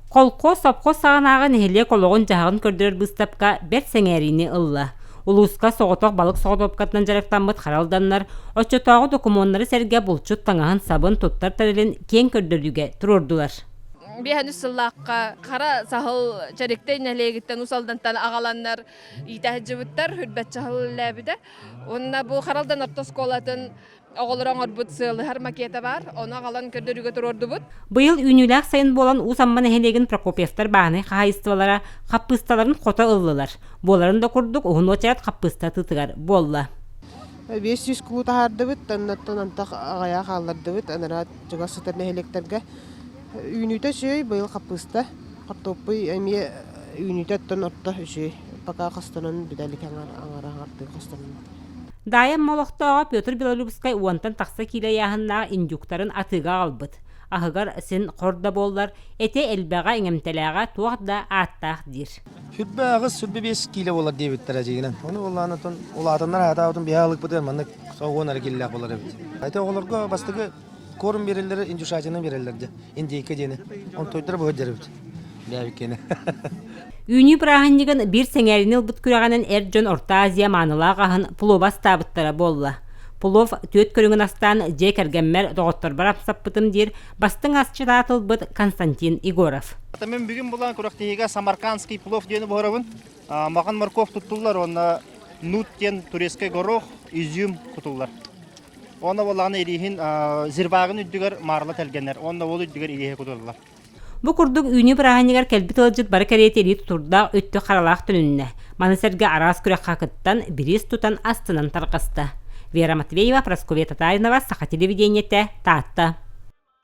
Холкуос, сопхуос саҕанааҕы нэһилиэк олоҕун-дьаһаҕын көрдөрөр быыстапка бэрт сэҥээриини ылла. Улууска соҕотох балык соҕотуопкатынан дьарыктаммыт хара алданнар оччотооҕу докумуоннары сэргэ булчут таҥаһын-сабын туттар тэрилин киэҥ көрдөрүүгэ туруордулар. Биэһэн үс сыллаахха хара саһыл Чэриктэй нэһилиэгиттэн Уус Алдантан аҕаланнар иитэ сылдьыбыттар, үрбэт саһыл үлэлээбитэ. Уонна бу Хара Алдан орто оскуолатын оҕолоро оҥорбут сыалыһар макета баар, ону аҕалан көрдөрүүгэ туруордубут. Быйыл үүнүүлээх сайын буолан Уус Амма нэһилиэгин Прокопьевтар бааһынай хаһаайыстыбалара хаппыысталарын хото ыллылар. Буоларын да курдук уһун уочарат хаппыыста атыытыгар буолла. 500 куу таһаардыбыт, оннуттан антах аҕыйах хааллардыбыт, анараа чугас сытар нэһилиэктэргэ. Үүнүүтэ үчүгэй, быйыл хаппыыста, хортуоппуй эмиэ үүнүүтэ оттон орто үчүгэй. Пока хостонон бүтэ илик аҥара аҥардыы хостонон. Даайа Амма олохтооҕо Петр Белолюбскай уонтан тахса киилэ ыйааһыннаах индюктарын атыыга аҕалбыт. Аһыгар син хор да буоллар, этэ элбэҕэ, иҥэмтэлээҕэ туох да ааттаах диир. Сүрбэ аҕыс, сүрбэ биэс киилэ буолар диэбиттэрэ дьиҥинэн. Ону буоллаҕына оттон улаатаннар аһатаабытын биһи аһылыкпытыгар маннык соҕуон эрэ киилэлээх буолар эбит. Ити оҕолорго бастакы корм биэрэллэрэ индюшатина биэрэллэр дьэ, индейка диэни. Онтуйдара быһа дьэрбит. Бээбиккиэнэ. Үүнүү бырааһынньыгын биир сэҥээриини ылбыт күрэҕинэн эр дьон Орто Азия маанылаах аһын плова астаабыттара буолла. Плов түөрт көрүҥүн астаан дьиэ кэргэммэр, доҕотторбор амсаппытым диир бастыҥ асчыт аатылбыт Константин Егоров. Мен бүгүн булан күрэхтэһиигэ самаркандский плов диэни буһарабын. Маҕан морковь туттуллар уонна нут диэн турецкай горох, изюм кутуллар. Уонна буоллаҕына ирииһин зирвагын үрдүгэр маарла тэлгэнэр уонна ол үрдүгэр ирииһи кутуллар. Бу курдук үүнүү бырааһынньыгар кэлбит ыалдьыт бары кэриэтэ илии тутурдаах өттө харалаах төнүннэ. Маны сэргэ араас күрэххэ кыттан, бириис тутан астынан тарҕаста. Вера Матвеева, Прасковья Татаринова, Саха телевидениетэ, Таатта.